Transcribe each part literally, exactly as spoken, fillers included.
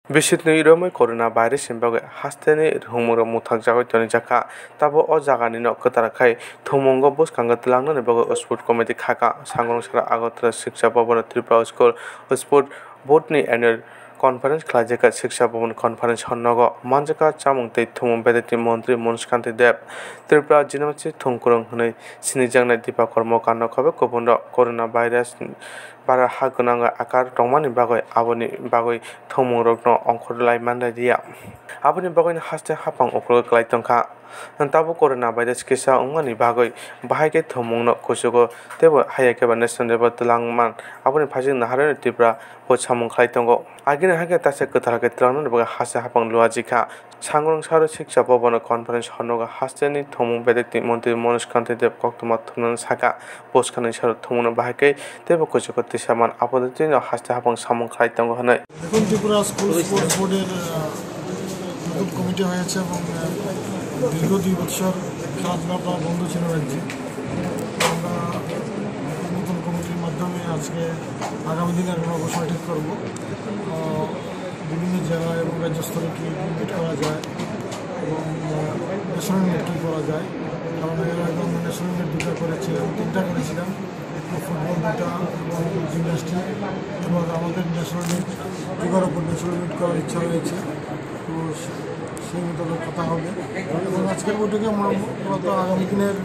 Bisitni romwi corona virus ni bagwi hasteni thwngmungrok mwthakjagwi tonijakha. Tabuk o jaganino kwtal khai thwngmungo bwskango twlangnani bagwi sport committee khakha. Sangrong sara Agartala Shiksha Bhavan Tripura School Sport Board ni annual conference khlaijakha. Shiksha Bhavan conference hall nogo manjakha chamung tei thwngmung bedekni montri Manush Kanti Deb, Tripura University thwngkwrwng hwnwi sinijaknai Dipakar Mokano khe kubunrok corona virus bara ha gwnang akar tongmani bagwi aboni bagwi thwngmungrokno ongkhor lai man liya. Aboni bagwino haste haphang uklok klai tongkha. Tabuk corona virus kisa wngmani bagwi bahai khe thwngmungno kuchugo teibo haiya khe ba national level twlang man. Aboni phaising naharwi Tripura bo samung khlai tongo. Agini hai khe taisa kwtal khe twlangnani bagwi haste haphang luajikha. Sangrong saro Shiksha Bhavan conference hall nogo hasteni thwngmung bedekni montri Manush Kanti Deb koktwma thumnani saka, bwskanni saro thwngmungno bahai khe teibo kuchugo tisa man, aboni twino haste haphang samung khlai tongo hwnwi. এখন Tripura school sports বোর্ডের আহ, নতুন কমিটি হয়েছে এবং আহ, দীর্ঘ দুই বছর খেলাধুলা প্রায় বন্ধ ছিল রাজ্যে। আমরা নতুন কমিটির মাধ্যমে আজকে আগামী দিনের রণকৌশল ঠিক করব। আহ, বিভিন্ন জেলা এবং রাজ্য স্তরে কী মিট করা যায় এবং ন্যাশনাল মিট কী করা যায়, কারণ এর আগে আমরা ন্যাশনাল মিট দুটো করেছিলাম, তিনটা করেছিলাম, ফুটবল দুটা এবং জিমন্যাস্টিক, এবং আমাদের ন্যাশনাল মিট, ফিফার ওপর ন্যাশনাল মিট করার ইচ্ছা রয়েছে। তো সে- সেই মোতাবেক কথা হবে এবং আজকের বৈঠকে আমরা মূলত আগামী দিনের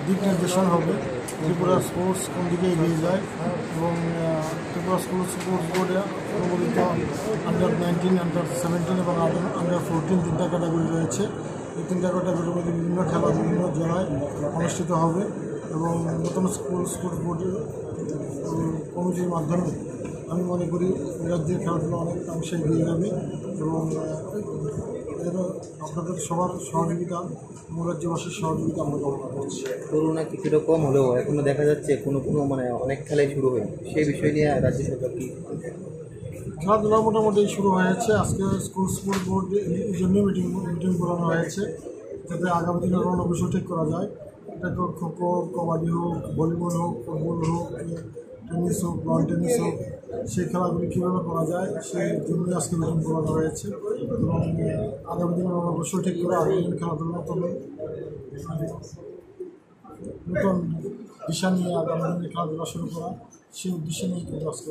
দিক নির্দেশনা হবে, ত্রিপুরা স্পোর্টস কোন দিকে এগিয়ে যায় এবং আহ, ত্রিপুরা স্কুল স্পোর্টস বোর্ডে অনুমোদিত আন্ডার নাইনটিন, আন্ডার সেভেন্টিন এবং আন্ডার ফোরটিন তিনটা ক্যাটাগরি রয়েছে। এই তিনটা ক্যাটাগরির মধ্যে বিভিন্ন খেলা বিভিন্ন জেলায় অনুষ্ঠিত হবে এবং নতুন স্কুল স্পোর্টস বোর্ডের উম, কমিটির মাধ্যমে আমি মনে করি রাজ্যের খেলাধুলা অনেক অংশে এগিয়ে যাবে এবং আহ, এর আপনাদের সবার সহযোগিতা, রাজ্যবাসীর সহযোগিতা আমরা কামনা করছি। করোনা কিছুটা কম হলেও এখনো দেখা যাচ্ছে কোনো কোনো, মানে, অনেক খেলাই শুরু হয়নি। সেই বিষয় নিয়ে রাজ্য সরকার কি? খেলাধুলা মোটামুটি শুরু হয়েছে। আজকে স্কুল স্পোর্টস বোর্ড এই জন্য মিটিং মিটিং করানো হয়েছে, যাতে আগামী দিনে রণকৌশল ঠিক করা যায়। এটা তো খো খো, কবাডি হোক, ভলিবল হোক, ফুটবল হোক, টেনিস হোক, লন টেনিস হোক, সেই খেলাগুলি কীভাবে করা যায় সেই জন্য আজকে মিটিং করানো হয়েছে। এবং আগামী দিনে রণকৌশল ঠিক করে আগামী দিন খেলাধুলা নতুন নতুন দিশা নিয়ে আগামী দিনে খেলাধুলা শুরু করা, সেই উদ্দেশ্য নিয়ে কিন্তু আজকে